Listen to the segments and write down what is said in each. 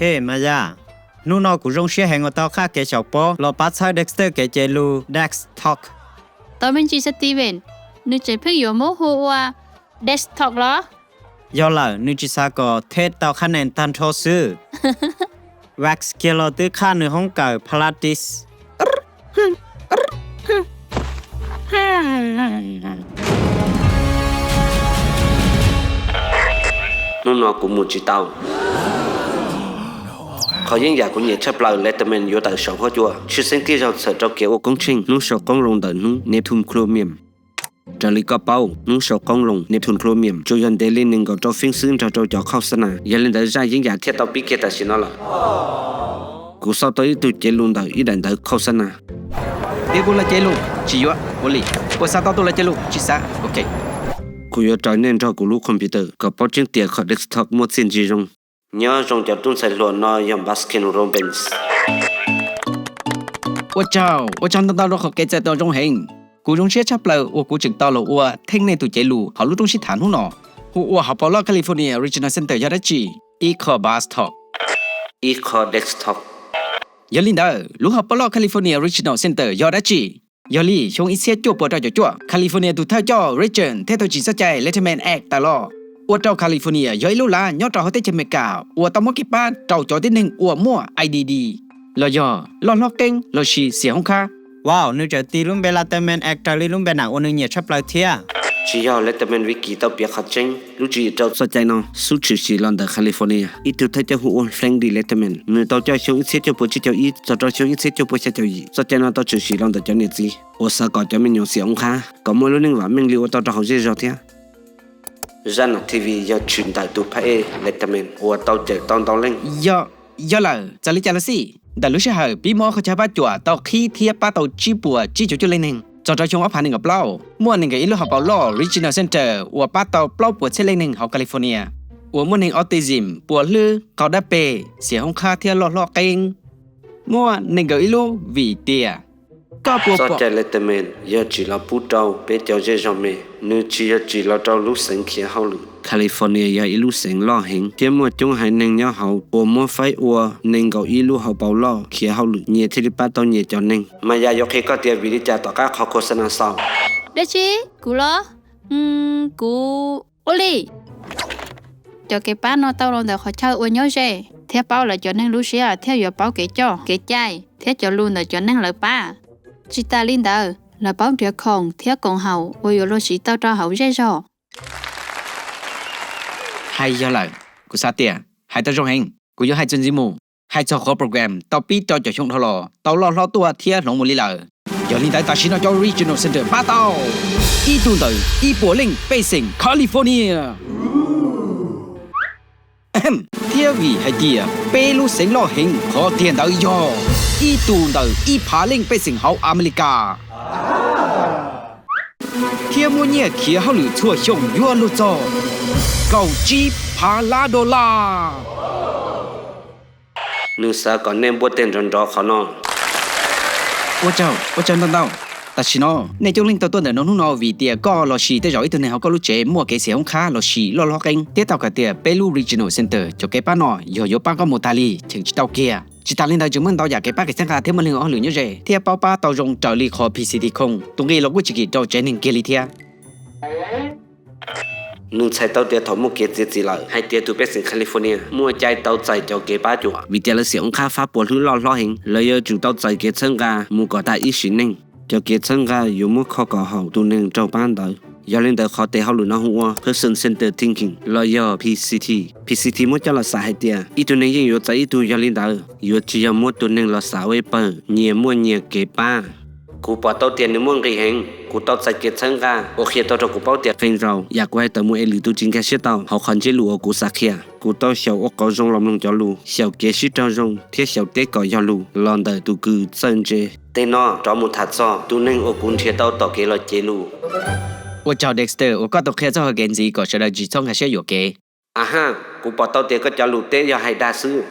Hej Maya, hnub no kuv zoo siab heev uas tau qhaj kev xyaum pob los pab txhawb Dexter kev cev lus Dex Talk. Tos me ntsis Steven, nws tseem pheej yuav muab hu ua Dex Talk los? Yog lawm, nws tsis xav kom Ted tau qhab nees tag nrho xwb. Wax kiag los twb qhaj nws hoob kawm Pilates. Hnub no kuv mus tsis tau. Qhov yeeb yam kuv nyiam tshaj plaws Letterman yuav tawm saum huab cua, tshwj xeeb tib zaug txhawm rau kev ua koob tsheej hnub sau qoob loo ntawm hnub Neptune Chromium. Raws li koj paub, hnub sau qoob loo Neptune Chromium tsuas yog ntev li nees nkaum rau feeb xwb nrog rau cov khauj xab nas, yog li ntawd zaj yeeb yam thiaj tau pib kiag tam sim no lawm. Kuv xauj tau ib tug cev lus ntawm ib daim ntawv khauj xab nas. Tias kuv los cev lus, tsis yuav, ua li. Puas xav tau tus los cev lus? Tsis xav, ok. Kuv yuav raws nej nrog kuv lub computer kom paub tseeb tias qhov desktop muaj txiaj ntsig zoo. Nyob zoo cov tub ntxhais hluas, no yog Baskin Robbins. Ua tsaug, ua tsaug ntau ntau rau qhov kev txais tos zoo heev. Kuv zoo siab tshaj plaws uas kuv tseem tau los ua theej nej tus cev lus hauv lub rooj sib tham hnub no. Hu ua hauv paus loj California Regional Center yog dab tsi? Ib qho bus talk. Ib qho desktop. Yog li ntawd, lub hauv paus loj California Regional Center yog dab tsi? Yog li, xyoo ib txhiab cuaj puas rau caum cuaj, California tus thawj coj Reagan thiaj tau tsim txoj cai Letterman Act tawm los, ua rau California yog ib lub lav nyob rau hauv teb chaws Amelikas uas tau muab kev pab rau cov tib neeg uas muaj I D D, los yog loj hlob qeeb lossis xiam hoob khab. Wow, nws txawm tis lub npe Letterman Act raws li lub npe nam uas nws nyiam tshaj plaws thiab. Tsis yog Letterman Wiki tau piav qhov tseeb. Lub tswv yim rau txoj cai no xub tshwm sim los ntawm California ib tug thawj coj hu ua Frank D. Letterman, nws tau coj xyoo ib txhiab cuaj puas tsib caug ib txog rau xyoo ib txhiab cuaj puas xya caum yim. Txoj cai no tau tshwm sim los ntawm cov niam txiv uas xav kom cov me nyuam xiam hoob khab kom muaj lub neej vam meej li ua tau rau hauv zej zog thiab. Zaj nam T V yog tshwm ntawm tus phab ej Letterman uas tau cawm tau ntau leej. Yog, yog lawm, txawm li cas los xij, ntawm lub sij hawm pib muaj ob qho chaw pab cuam tau qhib thiab pab tau tsib puas tsib caug cuaj leej neeg. Txog rau xyoo ob phav nees nkaum plaub, muaj nees nkaum ib lub hauv paus loj Regional Center uas pab tau plaub puas txhiab leej neeg hauv California uas muaj neeg autism, puas hlwb, qau dab peg, xiam hoob khab thiab loj hlob qeeb. Muaj nees nkaum ib lub vim tias koj puas pom. Txoj cai Letterman yog tsim los pub rau peb cov zej zog me, nws tsis yog tsim los rau lub xeev khiav hauj lwm. California yog ib lub xeev loj heev thiab muaj coob haiv neeg nyob hauv uas muab faib ua nees nkaum ib lub hauv paus loj khiav hauj lwm, nyias thiaj li pab tau nyias cov neeg. Maya yuav qhia koj tias vim li cas tom qab qhov khos xas nas xaus. Dab tsi? Kuv los? Kuv, ua li. Cov kev pab no tau los ntawm qhov chaw uas nyob ze thiab paub lawv cov neeg lub siab thiab yuav paub kev coj kev cai thiab cov lus ntawm cov neeg lawv pab. Tsis tas li ntawd, lawv paub nrhiav khoom thiab koom haum uas yuav luag siv tau rau hauv zej zog. Hais yog lawm, kuv xav tias hais tau zoo heev. Kuv yuav hais txuas ntxiv mus, hais txog qhov program tau pib rau caum xyoo dhau los tau loj hlob tuaj thiab hloov mus li lawm. Yog li ntawd tam sim no cov Regional Center pab tau ib tug ntawm ib puas leej pej xeem California. Thiab vim hais tias peb lub xeev loj heev, qhov tiag ntawd yog ib tug ntawm ib phav leej pej xeem hauv Amelikas, thiab muaj nyiaj khiav hauj lwm txhua xyoo yuav luag txog kaum tsib phav lab dollar. Nws xav kom nej npuaj teg nrov nrov qhov no. Ua tsaug, ua tsaug ntau ntau. Tam sim no nej coob leej tau tuaj ntawm no hnub no vim tias koj lossis tej zaum ib tug neeg hauv koj lub tsev muaj kev xiam hoob khab lossis loj hlob qeeb, thiab tau hais tias peb lub Regional Center cov kev pab no yog yuav pab koj mus tag li cheem tsis tau kiag. Tsis tas li ntawd tseem muaj ntau yam kev pab kev txhawb nqa thiab muaj neeg ua hauj lwm nyob ze thiab paub pab tau zoo raws li qhov P C T khoom, tus nqi los kuj tsis kim rau tsev neeg kiag li thiab. Nws txhais tau tias thaum muaj kev txiav txim lawm hais tias tus pej xeem California muaj cai tau txais cov kev pab cuam vim tias lawv xiam hoob khab fab puas hlwb loj hlob heev, lawv yuav tsum tau txais kev txhawb nqa mus kom tag ib sim neej. Cov kev txhawb nqa yuav muab kho kom haum tus neeg raug pab ntawd. Yog li ntawd qhov tes hauj lwm no hu ua Person Centered Thinking los yog P C T. P C T muab coj los xav hais tias ib tug neeg yeej yuav txais ib tug, yog li ntawd yuav tsis yog muab tus neeg los xav ua ib pawg nyias muaj nyias kev pab. Kuv pom tau tias nws muaj nqis heev. Kuv tau txais kev txhawb nqa uas qhia tau rau kuv paub tias qee zaus yam kuv hais tawm mus es lwm tus tsis nkag siab tau hauv qhov ntsiab lus uas kuv xav qhia. Kuv tau xyaum ua qauv zoo los mloog cov lus, xyaum kev sib raug zoo thiab xyaum teb kom yog lus los ntawm tus kws txawj ntse. Tej no rov mus tham txog tus neeg uas kuv nrhiav tau tom kev los cev lus. Ua tsaug Dexter uas koj tau qhia txoj hau kev ntxiv kom sawv daws tsis txhob nkag siab yuam kev. Aha, kuv pom tau tias koj cov lus teb yog hais dag xwb.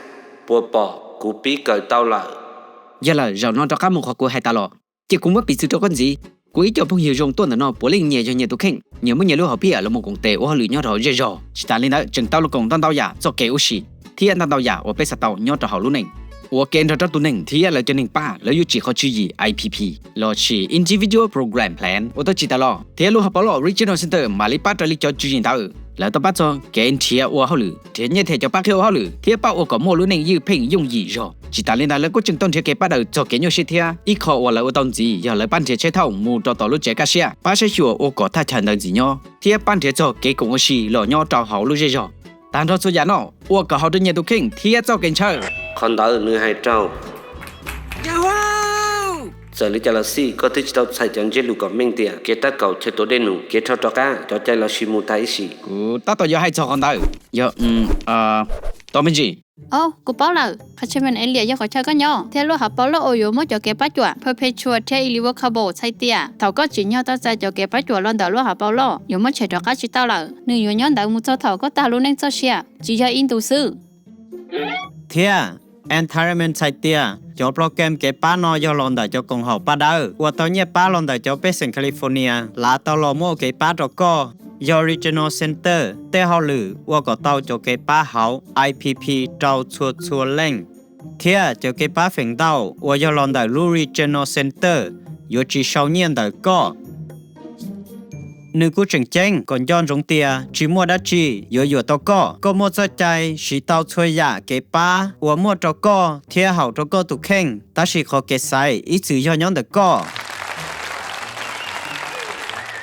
Puas pom, kuv pib kawm tau lawm. Yog lawm, zaum no rov qab mus qhov kuv hais tas los, cia kuv muab piv txwv rau koj ntxiv. Kuv ib co phooj ywg zoo tuaj ntawm no puav leej nyias yog nyias tus kheej, nyias muaj nyias lub hom phiaj los mus koom tes ua hauj lwm nyob rau zej zog. Tsis tas li ntawd tseem tau los koom ntau ntau yam txoj kev ua si. thiab ntau ntau yam uas peb xav tau nyob rau hauv lub neej. Ua ke nrog rau tus neeg thiab lawv cov neeg pab, lawv yuav tsim qhov tswv yim I P P lossis Individual Program Plan uas tau tsim tas los, thiab lub hauv paus loj Regional Center mam li pab raws li cov tswv yim ntawd. Lawv tau pab txog kev nrhiav ua hauj lwm, nrhiav nyiaj them cov pab qhia ua hauj lwm, thiab pab ua kom muaj lub neej ywj pheej yooj yim zog. Tsis tas li ntawd, lawv kuj tseem tau nrhiav kev pab daws txog kev nyuaj siab thiab. Ib qho uas lawv ua tau ntxiv yog lawv pab nrhiav tsheb thauj mus rau tom lub tsev kaj siab, pab saib xyuas ua kom thaj chaw ntawd ntxim nyob, thiab pab nrhiav txog kev koom ua si los nyob rau hauv lub zej zog. Tag nrho txhua yam no ua kom haum rau nyias tus kheej thiab txoj kev ntshaw. Qhov ntawd nws hais rau Txawm li cas los xij, koj twb tsis tau txhais cov ntsiab lus kom meej tias kev tab kaum chaw tuav dej num, kev rho rov qab, cov cai lossis mus tag ib sim. Kuv tab tom yuav hais txog qhov ntawd. Yog, tos me ntsis. Au, kuv paub lawm, qhov chairman Elias yog qhov chaw koj nyob, thiab lub hauv paus loj uas yuav muab cov kev pab cuam Perpetual thiab Irrevocable txhais tias thaum koj tsim nyog tau txais cov kev pab cuam los ntawm lub hauv paus loj, yuav muab tshem rov qab tsis tau lawm. Nws yuav nyob ntawd mus txog thaum koj tag lub neej txoj sia, tsis yog ib ntus xwb. Thiab Environment txhais tias cov program kev pab no yog los ntawm cov koom haum paj dawb uas tau nyiaj pab los ntawm cov pej xeem California lav tau los muab ua kev pab rau koj. Yog Regional Center tej hauj lwm ua kom tau cov kev pab hauv I P P rau txhua txhua leej, thiab cov kev pab feem ntau uas yog los ntawm lub Regional Center yuav tsis sau nyiaj ntawm koj. Nws kuj tseem ceeb kom nco ntsoov tias tsis muaj dab tsi yuav yuam tau koj. Koj muaj txoj cai siv tau txhua yam kev pab uas muaj rau koj thiab haum rau koj tus kheej, tab sis qhov kev xaiv ib txwm yog nyob ntawm koj.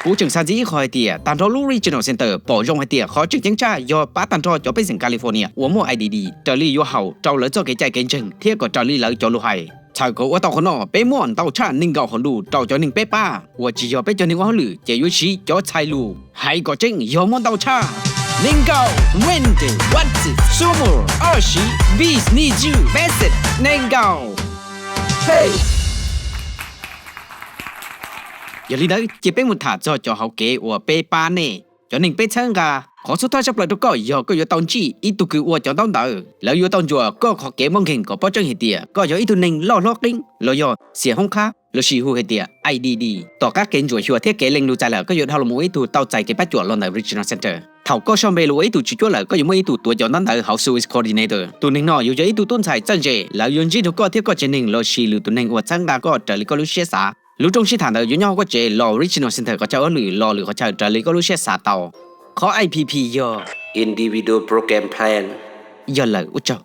Kuv tseem xav ntxiv ib qho hais tias tag nrho lub Regional Center pom zoo hais tias qhov tseem ceeb tshaj yog pab tag nrho cov pej xeem California uas muaj I D D raws li yuav haum rau lawv txoj kev cai kev ntseeg thiab kom raws li lawv cov lus hais. Txhawm kom ua tau qhov no, peb muaj ntau tshaj nees nkaum hom lus rau cov neeg peb pab uas tsis yog peb cov neeg ua hauj lwm ces yuav siv cov txhais lus hais kom tseeb yog muaj ntau tshaj. Nees nkaum, Wednesday, Wednesday, Summer, Arsi, Bis, Niju, Beset, nees nkaum. Yog li ntawd cia peb mus tham txog cov hauv kev uas peb pab nej, cov neeg peb txhawb nqa. Qhov xub thawj tshaj plaws rau koj yog koj yuav tau ntsib ib tug kws ua cov ntaub ntawv. Lawv yuav tau ntsuas koj qhov kev muaj nkeeg kom paub tseeb hais tias koj yog ib tug neeg loj hlob qeeb los yog xiam hoob qhab lossis hu hais tias I D D. Tom qab kev ntsuam xyuas thiab kev lees lus txais lawm, koj yuav dhau los mus ua ib tug tau txais kev pab cuam los ntawm Regional Center. Thaum koj sau npe los ua ib tug tswv cuab lawm, koj yuav muaj ib tug tuav cov ntaub ntawv hauv Service Coordinator. Tus neeg no yuav yog ib tug tub ntxhais txawj ntse, lawv yuav ntsib nrog koj thiab koj tsev neeg lossis lwm tus neeg uas txhawb nqa koj raws li koj lub siab xav. Lub rooj sib tham ntawd yuav nyob hauv koj tsev los Regional Center qhov chaw hauj lwm los lwm qhov chaw raws li koj lub siab xav tau. Qhov I P P yog Individual Program Plan. Yog lawm ua tsaug.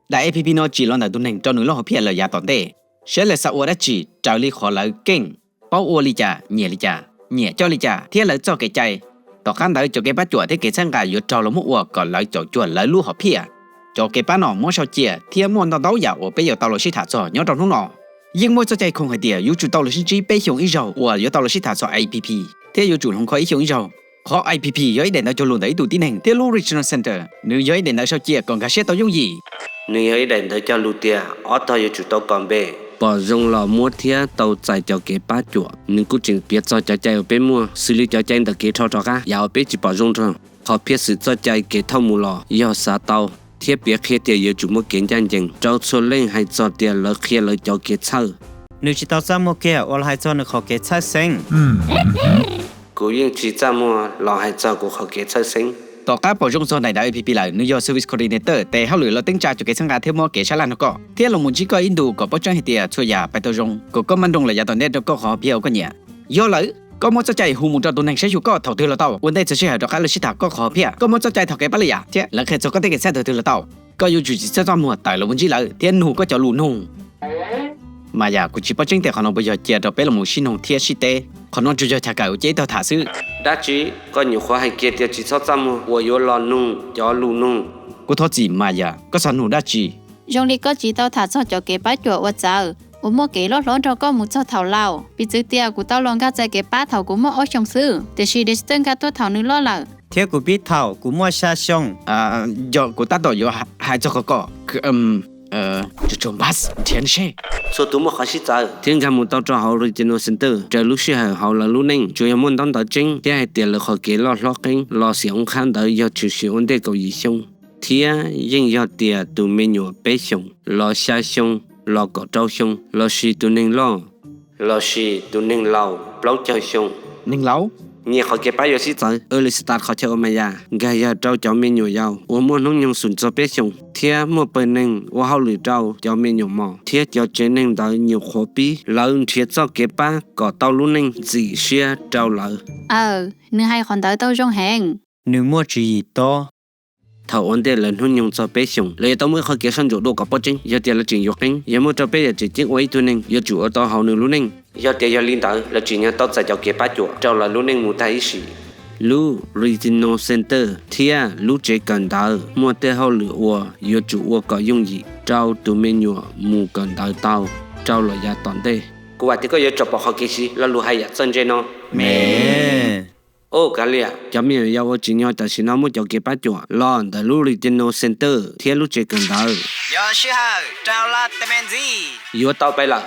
Daim I P P no tsim los ntawm tus neeg rau nws lub hom phiaj lawm yav tom ntej, saib lawv xav ua dab tsi raws li qhov lawv keej, paub ua li cas nyiam li cas, nyiam coj li cas thiab lawv txoj kev cai. Tom qab ntawd cov kev pab cuam thiab kev txhawb nqa yuav raug los muab ua kom lawv caum cuag lawv lub hom phiaj. Cov kev pab no muab sau cia thiab muaj ntau ntau yam uas peb yuav tau los sib tham txog nyob rau hnub no. Yeej muaj txoj cai khoom hais tias yuav tsum tau los sib ntsib peb xyoos ib zaug uas yuav tau los sib tham txog I P P, thiab yuav tsum hloov kho ib xyoos ib zaug. Qhov I P P yog ib daim ntawv cog lus ntawm ib tug tib neeg thiab lub Regional Center, nws yog ib daim ntawv sau cia kom nkag siab tau yooj yim. Nws yog ib daim ntawv cog lus tias ob tog yuav tsum tau kos npe. Pom zoo los muab thiab tau txais cov kev pab cuam. Nws kuj tseem piav txog cov cai uas peb muaj, xws li cov cai ntawm kev rho rov qab, yam uas peb tsis pom zoo nrog qhov phiaj xwm txoj cai kev thauj mus los yog xav tau, thiab piav qhia tias yuav tsum muaj kev ncaj ncees rau txhua leej hais txog tias lawv qhia lawv cov kev txhawj. Nws tsis tau txaj muag kiag uas los hais txog nws qhov kev txhawj xeeb. Kuv yeej tsis txaj muag los hais txog kuv qhov kev txhawj xeeb. Tom qab pom zoo txog daim ntawv I P P lawm, nws yog Service Coordinator, tes hauj lwm los teeb tsa cov kev txhawb nqa thiab muab kev sab laj nrog koj, thiab los mus ntsib koj ib ntus kom paub tseeb hais tias txhua yam pais tau zoo, kom koj maj nroos lawm yav tom ntej rau koj qhov hom phiaj uas koj nyiam. Yog lawm, koj muaj txoj cai hu mus rau tus neeg saib xyuas koj thaum twg los tau, ua ntej txog sij hawm rov qab los sib tham koj qhov hom phiaj. Koj muaj txoj cai thov kev pab li yam thiab lawv qhia txog koj tej kev txhawj thaum twg los tau. Koj yuav tsum tsis txaj txaj muag tawm los mus ntsib lawv thiab nug koj cov lus nug. Mas yam kuv tsis paub tseeb tias qhov no puas yog cia rau peb los mus sib noog thiab sib teb, qhov no tsuas yog chav kawm ua cia ib tog tham xwb. Dab tsi? Koj nyuam qhuav hais kiag tias tsis txhob txaj muag uas yuav los nug cov lus nug. Kuv thov txim mas yam, koj xav nug dab tsi? Zoo li koj tsis tau tham txog cov kev pab cuam uas txawv uas muaj kev loj hlob nrog koj mus txog thaum laus. Piv txwv tias kuv tau los nkag txais kev pab thaum kuv muaj ob xyoos xwb, tiam sis Dexter nkag tuaj thaum nws loj lawm. Thiab kuv pib thaum kuv muaj xya xyoo. Yog kuv tab tom yuav hais txog qhov ko. Txhua tus muaj qhov sib txawv thiab nkag mus tau rau hauv Regional Center raws lub sij hawm hauv lawv lub neej, tsuas yog muaj ntaub ntawv tseeb thiab hais tias lawv qhov kev loj hlob qeeb los xiam oob qhab ntawd yog tshwm sim ua ntej kaum yim xyoo, thiab yeej yog tias tus me nyuam peb xyoos los xya xyoo los kaum rau xyoo lossis tus neeg loj lossis tus neeg laus plaub caug xyoo. Neeg laus? Nyias qhov kev pab yuav sib txawv. Alistar qhov chaw ua mas yas nkag yawg rau cov me nyuam yaus uas muaj hnub nyoog xum txog peb xyoos thiab muaj pawg neeg ua hauj lwm rau cov me nyuam mos thiab cov tsev neeg ntawd nyuam qhuav pib. Lawv nrhiav txoj kev pab kom tau lub neej ntxim siab rau lawv. Aw, nws hais qhov ntawd tau zoo heev. Nws muaj tswv yim tob. Thaum ua ntej lawv hnub nyoog txog peb xyoos, lawv yuav tau muaj ib qhov kev soj ntsuam dua kom paub tseeb. Yog tias lawv tseem yuav qeeb, yog muaj rau peb yam tseem ceeb ua ib tug neeg yuav tsum ua tau hauv nws lub neej. Yog tias yog li ntawd lawv tsim nyog tau txais cov kev pab cuam rau lawv lub neej mus tag ib sim. Lub Regional Center thiab lub tsev kawm ntawv muaj tej hauj lwm uas yuav tsum ua kom yooj yim rau tus me nyuam mus kawm ntawv tau rau los yav tom ntej. Kuv vam tias koj yuav tsum pom qhov kev siv lo lus hais yam txawj ntse no. Me, o kav liam, cov me nyuam yaus uas tsim nyog tam sim no muaj cov kev pab cuam los ntawm lub Regional Center thiab lub tsev kawm ntawv. Yog sij hawm rau laj teb me ntxiv. Yuav tau peb lawm.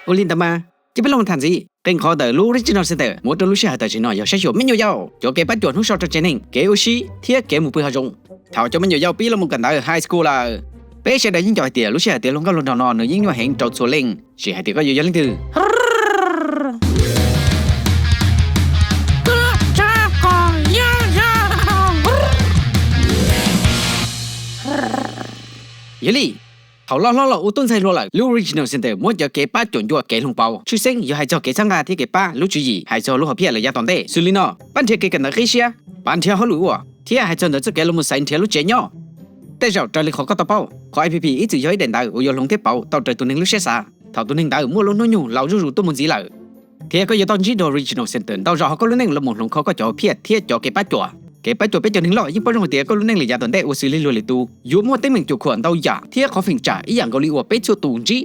Ua li ntawd mas cia peb los tham ntxiv. Qee qhov ntawm lub Regional Center muab rau lub sij hawm tam sim no yog saib xyuas me nyuam yaus cov kev pab cuam hnub so rau tsev neeg, kev ua si thiab kev mus pw hav zoov. Thaum cov me nyuam yaus pib los mus kawm ntawv high school lawm, peb sawv daws yeej nco hais tias lub sij hawm tiav hluas nkauj hluas nraug no nws yeej nyuaj heev rau txhua leej, tsis hais tias koj yuav yog leej twg. Yog li, thaum loj hlob los ua tub ntxhais hluas lawm, lub Regional Center muab cov kev pab cuam ncua kev hloov pauv. Tshwj xeeb yuav hais txog kev txhawb nqa thiab kev pab lub tswv yim hais txog lub hom phiaj lawm yav tom ntej. Xws li no, pab nrhiav kev kawm ntawv qib siab, pab nrhiav hauj lwm ua, thiab hais txog ntawm txoj kev los mus xaiv nrhiav lub tsev nyob. Tej zaum raws li qhov koj tau paub, qhov I P P ib txwm yog ib daim ntawv uas yuav hloov thiab pauv tau raws tus neeg lub siab xav thaum tus neeg ntawd muaj lub hnub nyoog laus zuj zus tuaj mus ntxiv lawm. Thiab koj yuav tau ntsib dua Regional Center ntau zaus hauv koj lub neej los mus hloov kho koj cov hom phiaj thiab cov kev pab cuam. Kev pab cuam peb cov neeg loj yeej paub zoo hais tias koj lub neej lwm yav tom ntej ua xws li luag lwm tus yuav muaj teeb meem cuam khuam ntau yam thiab qhov feem tsam ib yam nkaus li uas peb txhua tus ntsib.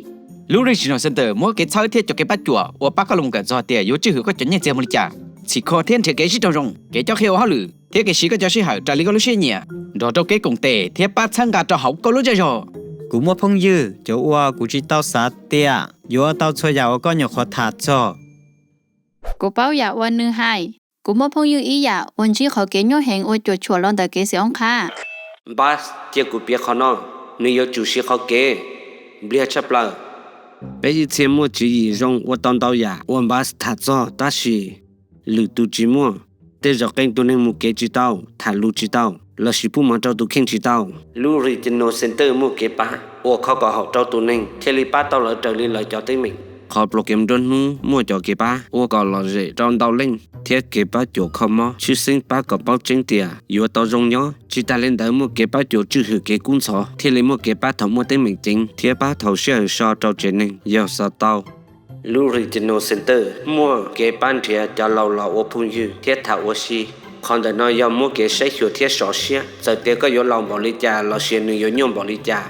Lub Regional Center muab kev txhawb thiab cov kev pab cuam uas pab koj los mus kawm txog hais tias yuav tswj hwm koj cov nyiaj txiag mus li cas, txhim kho thiab nrhiav kev sib raug zoo, kev cob qhia ua hauj lwm, thiab kev siv koj cov sij hawm raws li koj lub siab nyiam, nrog rau kev koom tes thiab pab txhawb nqa rau hauv koj lub zej zog. Kuv muaj phooj ywg cov uas kuv tsis tau xav tias yuav tau txhua yam uas koj nyuam qhuav tham txog. Kuv paub yam uas nws hais. Kuv muaj phooj ywg ib yam uas ntsib qhov kev nyuaj heev uas cuam tshuam los ntawm kev xwm oob qhab. Npas, cia kuv piav qhov no, nws yuav tsum siv qhov kev npliag tshaj plaws. Peb ib txhia muaj tswv yim zoo ua tau ntau yam uas Npas tham txog tab sis lwm tus tsis muaj. Tej zaum qee tus neeg mus kev tsis tau, tham lus tsis tau, lossis pub mov rau tus kheej tsis tau. Lub Regional Center muaj kev pab uas kho kom haum rau tus neeg thiaj li pab tau lawv raws li lawv cov teeb meem. Qhov program nruab hnub muaj cov kev pab ua kom lom zem rau ntau leej thiab kev pab cuam kho mob tshwj xeeb pab kom paub tseeb tias yuav tau zoo nyob. Tsis tas li ntawd muaj kev pab cuam tswj hwm kev kub ntxhov thiaj li muaj kev pab thaum muaj teeb meem ceev thiab pab thaum sij hawm so rau tsev neeg yog xav tau. Lub Regional Center muaj kev pab nrhiav cov laus los ua phooj ywg thiab tham ua si. Qhov ntawm no yog muab kev saib xyuas thiab sov siab txawm tias koj yuav laus npaum li cas lossis nws yuav nyuaj npaum li cas.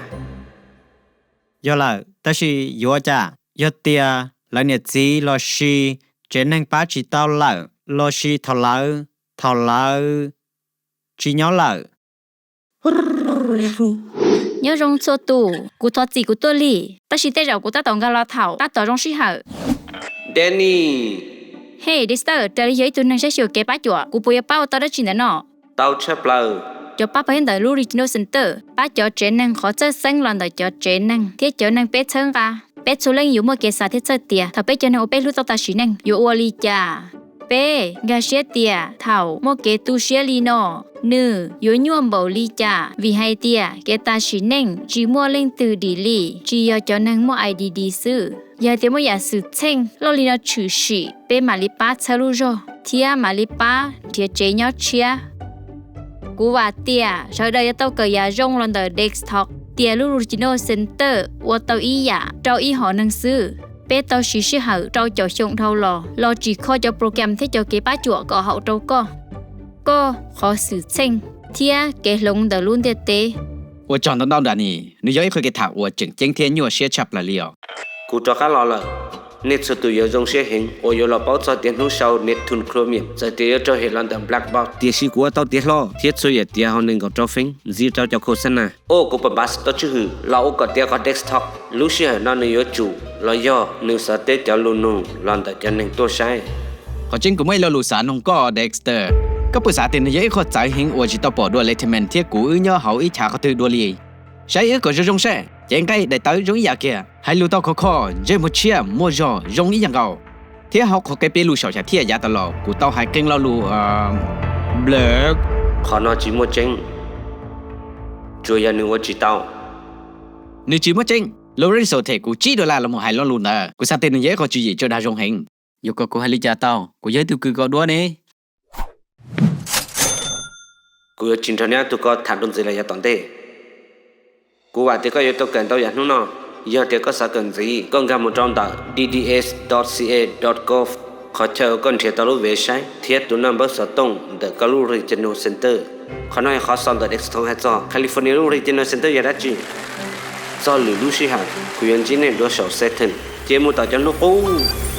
Yog lawm, tab sis yuav cas yog tias lawv niam txiv lossis tsev neeg pab tsis tau lawm lossis thaum lawv, thaum lawv tsis nyob lawm? Nyob zoo txhua tus, kuv thov txim kuv tuaj lig, tab sis tej zaum kuv tab tom nkag los thaum tab tom zoo sij hawm. Danny, Hej Dexter, raws li yog ib tug neeg saib xyuas kev pab cuam, kuv puas yuav pab ua tau dab tsi ntawm no? Tau tshaj plaws. Cov pab pawg ntawm lub Regional Center pab cov tsev neeg qhov txawj xeeb los ntawm cov tsev neeg thiab cov neeg peb txhawb nqa. Peb txhua leej yuav muaj kev xav thiab txhawj tias thaum peb cov neeg uas peb hlub tau tam sim neej yuav ua li cas. Peb nkag siab tias thaum muaj kev tu siab li no, nws yuav nyuaj npaum li cas, vim hais tias kev tas sim neej tsis muaj leej twg dim li, tsis yog cov neeg muaj I D D xwb. Yog hais tias muaj yam xwm txheej loj li no tshwm sim, peb mam li pab txhawb lub zog thiab mam li pab nrhiav tsev nyob tshiab. Kuv vam tias sawv daws yuav tau kawm yam zoo los ntawm Dextalk, tias lub Regional Center ua tau ib yam rau ib hom neeg xwb. Peb tau siv sij hawm rau caum xyoo dhau los los tsim kho cov program thiab cov kev pab cuam kom haum rau koj, koj qhov xwm txheej thiab kev hloov ntawm lub ntiaj teb. Ua tsaug ntau ntau Danny, nws yog ib qho kev tham uas tseem ceeb thiab nyuaj siab tshaj plaws li os. Kuv rov qab los lawm. Nej txhua tus yuav zoo siab heev uas yuav los paub txog tias hnub sau Neptune Chromium txawm tias yuav raug hem los ntawm Black Box, tiam sis kuv ua tau tiav hlo thiab txhua yam tiav hauv nees nkaum rau feeb ntxiv rau cov khau xab na. O, kuv pab Npas tau tswj hwm los ua kom tiav qhov Dextalk. Lub sij hawm no nws yuav tsum los yog nws xav teb cov lus nug los ntawm cov neeg tuaj saib. Qhov tseeb kuv muaj ib lo lus xav noog koj Dexter. Koj puas xav tias nws yog ib qho txawv heev uas tsis tau pom dua Letterman thiab kuv wb nyob hauv ib chav qhov twg dua li? Saib wb kom zoo zoo seb, cev nqaij daim tawv zoo ib yam kiag, hais lus tau khov kho, ntsej muag tshiab muaj zog zoo ib yam nkaus. Thiab hauv qhov kev piav lus saum xya thiaj yav tas los kuv tau hais qee lo lus Black. Qhov no tsis muaj tseeb, tsuas yog nws ua tsis tau. Nws tsis muaj tseeb. Lorenzo them kuv tsib dollar los mus hais lo lus ntawd. Kuv xav tias nws yog ib qho tswv yim tso dag zoo heev. Yuav kom kuv hais li cas tau? Kuv yog ib tug kws koj duab ne. Kuv yuav tsis nrog neb ob tug ko tham dua ntxiv los yav tom ntej. Kuv vam tias koj yuav tau kawm ntau yam hnub no. Yog tias koj xav kawm ntxiv, koj nkag mus rau ntawm D D S dot C A dot gov, qhov chaw uas koj nrhiav tau lub website thiab tus naj npawb xov tooj ntawm koj lub Regional Center. Qhov no yog qhov xaus ntawm Dextone hais txog California lub Regional Center yog dab tsi. Txog lwm lub sij hawm, kuv yuav ntsib nej dua saum setting. Ces mus tom cov hnub qub.